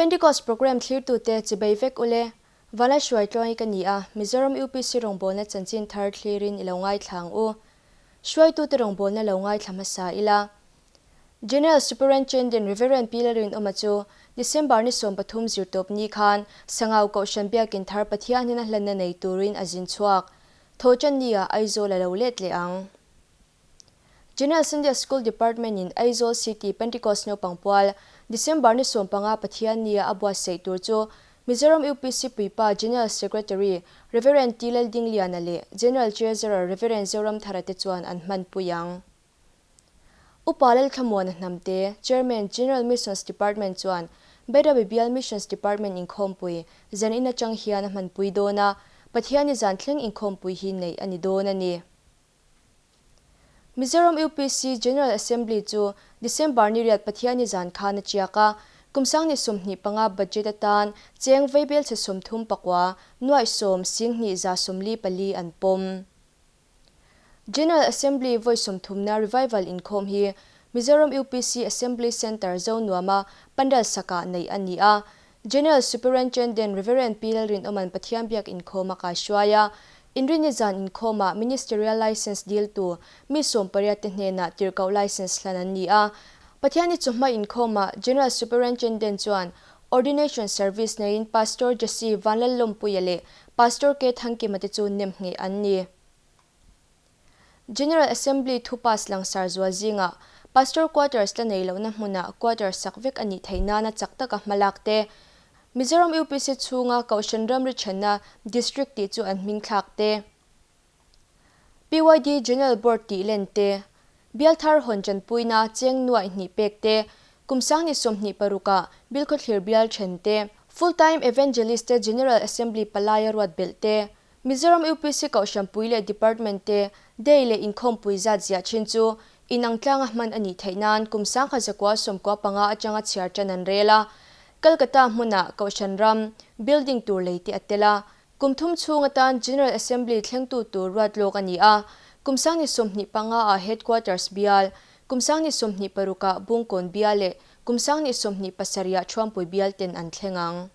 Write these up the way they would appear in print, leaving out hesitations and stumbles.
Pentecost Programme thlirtute chibei vek ule. Vala Hruaitluangi ka ni a, Mizoram UPC rawngbawlna chanchin thar thlirin i lo ngaithla ang u. Hruaitute rawngbawlna lo ngaithla hmasa ila. General Superintendent Rev. Pi Lalrinawma chu December ni 13 zirtawp ni khan Sangau Kohhran Biakin Thar Pathian hnena hlanna nei turin a zin chhuak. Thawhṭan ni-ah Aizawl a lo let leh ang. General Sunday School Department in Aizawl City Pentecost naupang pual December ni 15 Pathian nia a buatsaih tur chu Mizoram UPC puipa General Secretary Rev. T Laldingliana leh General Treasurer Rev. Zoramthara te chuan an hmanpui ang. Upa Lalthlamuana Hnamte, Chairman, General Missions Department chuan Bairabi Bial Missions Department inkhawmpui zan in atang hian a hmanpui dawn a, Pathiani zan thleng inkhawmpui hi neih a ni dawn a ni. Mizoram UPC General Assembly chu December ni riat Pathiani zan khan a chiak a, kum sang ni 25 budget atan cheng veibel chhe 34 nuaih 10 sing hnih za 44 an pawm. General Assembly vawi 30na Revival inkhawm hi Mizoram UPC Assembly Centre Zonuama pandal saka nei a ni a. General Superintendent Reverend P Lalrinawma'n Pathian biak inkhawm a kaihruai a. Inrini zan inkhawmah Ministerial Licence dil tu mi 18 te hnenah tirhkoh licence hlan an ni a. Pathiani chawhma inkhawmah General Superintendent chuan Ordination Service neiin Pastor Jesse Vanlallawmpuia leh Pastor K Thangkima te chu nem ngheh an ni. General Assembly thu pass langsar zual zingah Pastor Quarters la nei lohna hmunah quarters sak vek a nih theih nana chak taka hmalak te, Mizoram UPC chhunga Kohhran ramri thenna District tih chu an hming thlak te, PYD General Board tih len te, Bial thar hawn tanpuina cheng nuaih hnih pek te, kum sang ni 26ah Bilkhawthlir bial then te, Full Time Evangelist te General Assembly palaia ruat belh te, Mizoram UPC Kohhran pui leh Department te day leh inkhawmpui zat ziah thin chu inang tlanga hman a nih theih nan kum 1995 atanga chhiar tan an rel a. Kolkata hmunah Kohhran ram building tur lei te a tel a. Kum thum chhung atan General Assembly thlengtu tur ruat lawk a ni a. Kum sang ni 25ah Headquarters bial, kum sang ni 26ah Bungkawn bial leh kum sang ni 27ah Thuampui bial ten an thleng ang.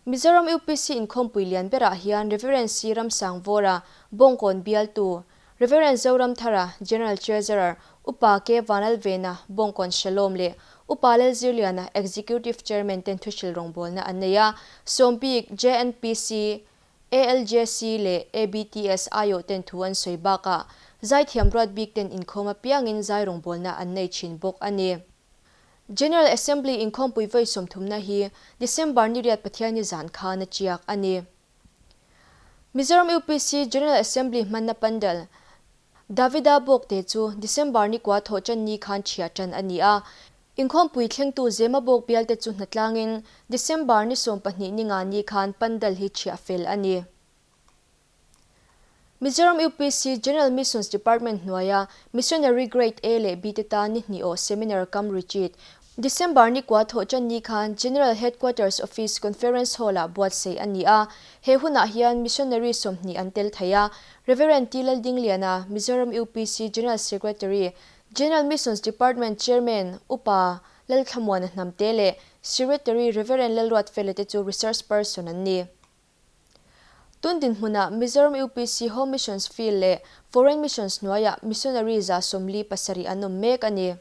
Mizoram UPC inkhawmpui lian berah hian Rev. C Ramsangvawra, Bawngkawn bialtu, Rev. Zoramthara, General Treasurer, Upa K Vanlalvena, Bawngkawn Shalom leh Upa Lalzirliana, Executive Chairman ten thuhril rawngbawlna an nei a, Sawmbik, JNPC, ALJC leh ABTS aiawh ten thu an sawi bakah zaithiam ruat bik ten inkhawm apiangin zai rawngbawlna an nei thin bawk a ni. General Assembly inkhawmpui vawi 30na hi December ni riat Pathiani zan khan a chiak a ni. Mizoram UPC General Assembly hmanna pandal Davida Bawkte chu December ni kua thawhṭan ni khan chhia ṭan a ni a. Inkhawmpui thlengtu Zema Bawk bialte chu hnatlangin December ni 12 ni nga ni khan pandal hi chhia fel a ni. Mizoram UPC General Missions Department hnuaia Missionary Grade A leh B te tan ni hnih aw Seminar cum Retreat December ni kua thawhṭan ni khan General Headquarters Office Conference Hall-ah buatsaih a ni a. He hunah hian Missionary 20 an tel thei a. Reverend T Laldingliana, Mizoram UPC General Secretary, General Missions Department Chairman Upa Lalthlamuana Hnamte leh Secretary Reverend Lalruatfela te chu research person an ni. Tundin hmunah Mizoram UPC Home Missions Field leh Foreign Missions hnuaiah Missionary za 47 an awm mek a ni.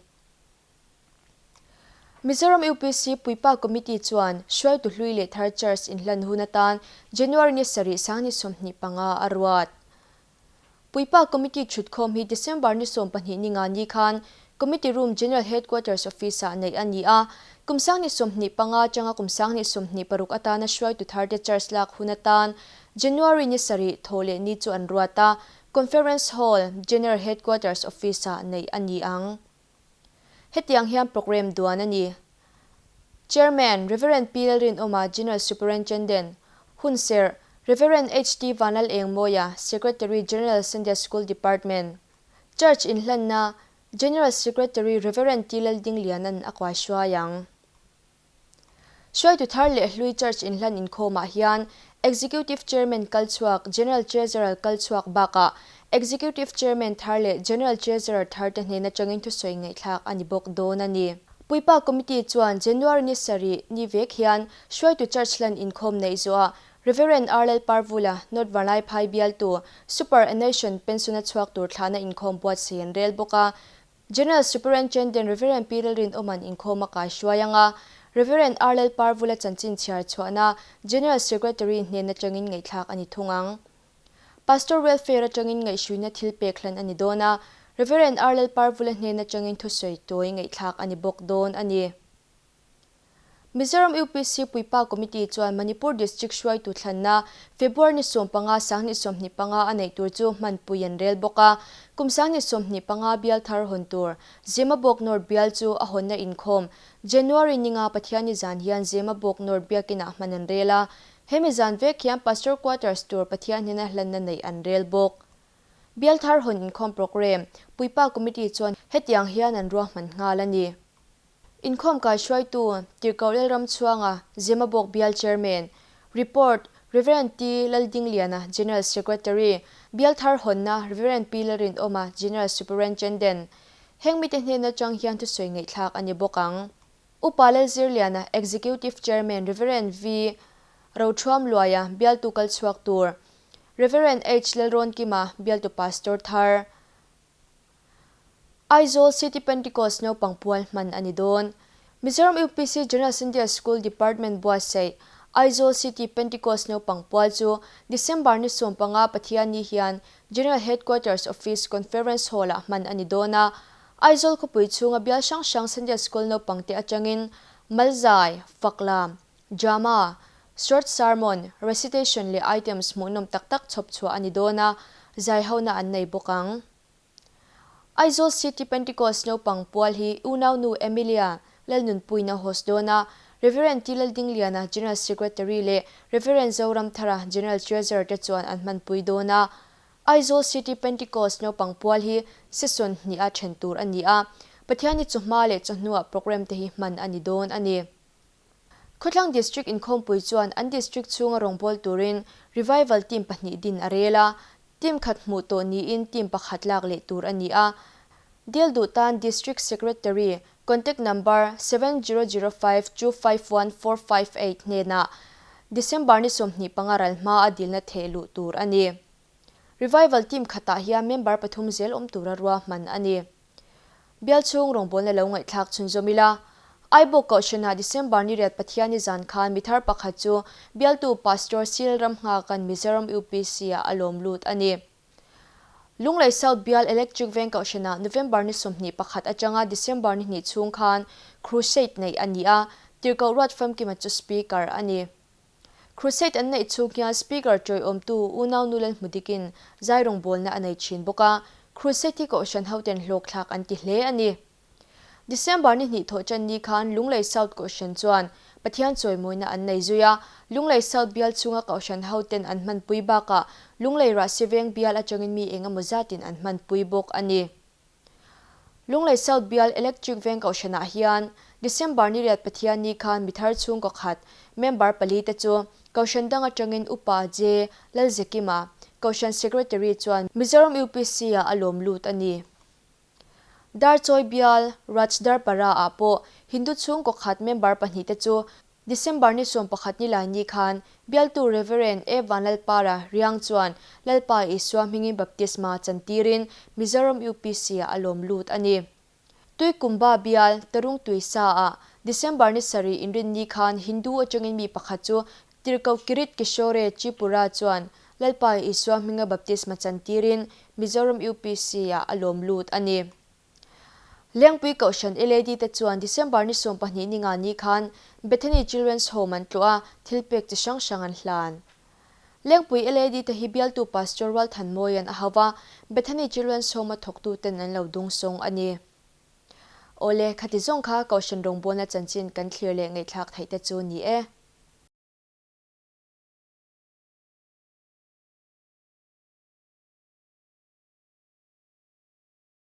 Mizoram UPC Puipa Committee chuan hruaitu hlui leh thar Church inhlan hun atan January ni 7 sang ni 25 a ruat. Puipa Committee thutkhawm hi December ni 12 ni nga ni khan Committee Room General Headquarters Office-ah neih a ni a. Kum sang ni 25 atanga kum sang ni 26 atana hruaitu thar te Church lak hun atan January ni 7 thaw leh ni chu an ruat a. Conference Hall, General Headquarters Office-ah neih a ni ang. Hetiang hian program duan a ni. Chairman, Reverend P Lalrinawma, General Superintendent, Hunserh, Reverend H T Vanlal Engmawia, Secretary, General Sunday School Department. Church inhlanna, General Secretary Reverend T Laldingliana'n a kaihruai ang. Hruaitu thar leh hlui Church inhlan inkhawmah hian Executive Chairman kalchhuak, General Treasurer kalchhuak bakah Executive Chairman thar leh General Treasurer thar te hnena tangin thusawi ngaihthlak a ni bawk dawn a ni. Puipa Committee chuan January ni sarih ni vek hian hruaitu Church hlan inkhawm neih zawhah Rev. R Lalparvula, North Vanlaiphai bialtu, Superannuation pension a chhuak tur thlahna inkhawm buatsaih an rel bawk a. General Superintendent Rev. Pi Lalrinawma'n inkhawm a kaihruai ang a, Rev. R Lalparvula chanchin chhiar chhuahna General Secretary hnen atangin ngaihthlak a ni thung ang. Pastor Welfare atangin ngaihhruina thil pek hlan a ni dawn a, Rev. R Lalparvula hnen atangin thusawi tawi ngaihthlak a ni bawk dawn a ni. Mizoram UPC Puipa Committee chuan Manipur District hruaitu thlanna February ni 15 2025 a neih tur chu hmanpui an rel bawk a. Kum 2025 bial thar hawn tur Zemabawk North bial chu a hawnna inkhawm January ninga Pathianni zan hian Zemabawk North biakinah hman an rel a. Hemi zan vek hian Pastor Quarters tur Pathian hnena hlanna neih an rel bawk. Bial thar hawn inkhawm programme Puipa Committee chuan hetiang hian an ruahman nghal a ni. Inkhawm kaihruaitu, Tirhkoh Lalramchhuanga, Zemabawk Bial Chairman, Report, Rev. T. Laldingliana, General Secretary, Bial Thar Hawnna, Rev. P. Lalrinawma, General Superintendent. Heng mite hnen atang hian thusawi ngaihthlak a ni bawk ang. Upa Lalzirliana, Executive Chairman, Rev. V. Rothuamluaia, Bialtu kalchhuak tur, Rev. H. Lalrawnkima, Bialtu Pastor thar. Aizawl City Pentecost naupang pual hman a ni dawn. Mizoram UPC General Sunday School Department buatsaih Aizawl City Pentecost naupang pual chu December ni 15 Pathianni hian General Headquarters Office Conference Hall-ah hman a ni dawn a. Aizawl khawpui chhunga bial hrang hrang Sunday School naupangte atangin Malzai, Faklam, Drama, Short Sermon, Recitation leh items hmuhnawm tak tak chhawp chhuah a ni dawn a, zaihona an nei bawk ang. Aizawl City Pentecost naupang pual hi unaunu Emilia Lalnunpuiin a host dawn a, Rev. T. Laldingliana, General Secretary leh Rev. Zoramthara, General Treasurer te chuan an hmanpui dawn a. Aizawl City Pentecost naupang pual hi session hniha then tur a ni a, Pathianni chawhma leh chawhnuah programme te hi hman a ni dawn a ni. Khawthlang District inkhawmpui chuan an District chhunga rawngbâwl turin Revival Team pahnih din a rel a, Team khat hmuh tawh niin Team pakhat lak leh tur a ni a. Dil duh tan District Secretary, Contact Number, 7005 251 458 hnenah December ni 25 ral hma a dilna theh luh tur a ni. Revival Team khatah hian member pathum zel awm tura ruahman a ni. Bial chhung rawngbawlna lo ngaihthlak chhunzawm ila. Aibawk Kohhranah December ni riat Pathianni zan khan mi thar pakhat chu bialtu Pastor Sil Ramnghakan Mizoram UPC ah a lawm lut a ni. Lunglei South Bial Electric Veng Kohhranah November ni 21 atanga December ni hnih chhung khan Crusade neih a ni a, Tirhkoh Ruat Famkima chu Speaker a ni. Crusade an neih chhung hian Speaker tawiawmtu Unau Nulal Hmudikin zai rawngbawlna a nei thin bawk a, Crusade hi Kohhran hoten hlawkthlak an ti hle a ni. December ni hnih thawh tan ni khan Lunglei South Kohhran chuan Pathian chawimawina an nei zui a, Lunglei South bial chhunga Kohhran hoten an hmanpui bakah Lunglei Rahsiveng bial atangin mi eng emaw zatin an hmanpui bawk a ni. Lunglei South bial Electric Veng Kohhranah hian December ni riat Pathianni khan mithar chhungkaw khat member pali te chu Kohhran dang atangin Upa J. Lalzekima, Kohhran Secretary chuan Mizoram UPC-ah a lawm lut a ni. Darchawi bial Rajdarpara-ah pawh Hindu chhungkaw khat member pahnih te chu December ni 11 ni lai ni khan bialtu Rev. A. Vanlalpara Riang chuan Lalpa Isua hmingin baptisma chantirin Mizoram UPC-ah a lawm lut a ni. Tuikumba bial Tarung Tuisa-ah December ni sarih inrinni khan Hindu atangin mi pakhat chu Tirhkoh Kirit Kishore Tripura chuan Lalpa Isua hminga baptisma chantirin Mizoram UPC-ah a lawm lut a ni. Lengpui Kohhran LAD te chuan December ni 12 ni nga ni khan Bethany Children's Home an tlawh a, thilpek chi hrang hrang an hlan. Lengpui LAD te hi bialtu Pastor Rualthanmawia'n a hau va, Bethany Children's Home a thawktu ten an lo dungsawng a ni. Awle, khati zawng kha Kohhran rawngbawlna chanchin kan thlir leh ngaihthlak theih te chu ni e.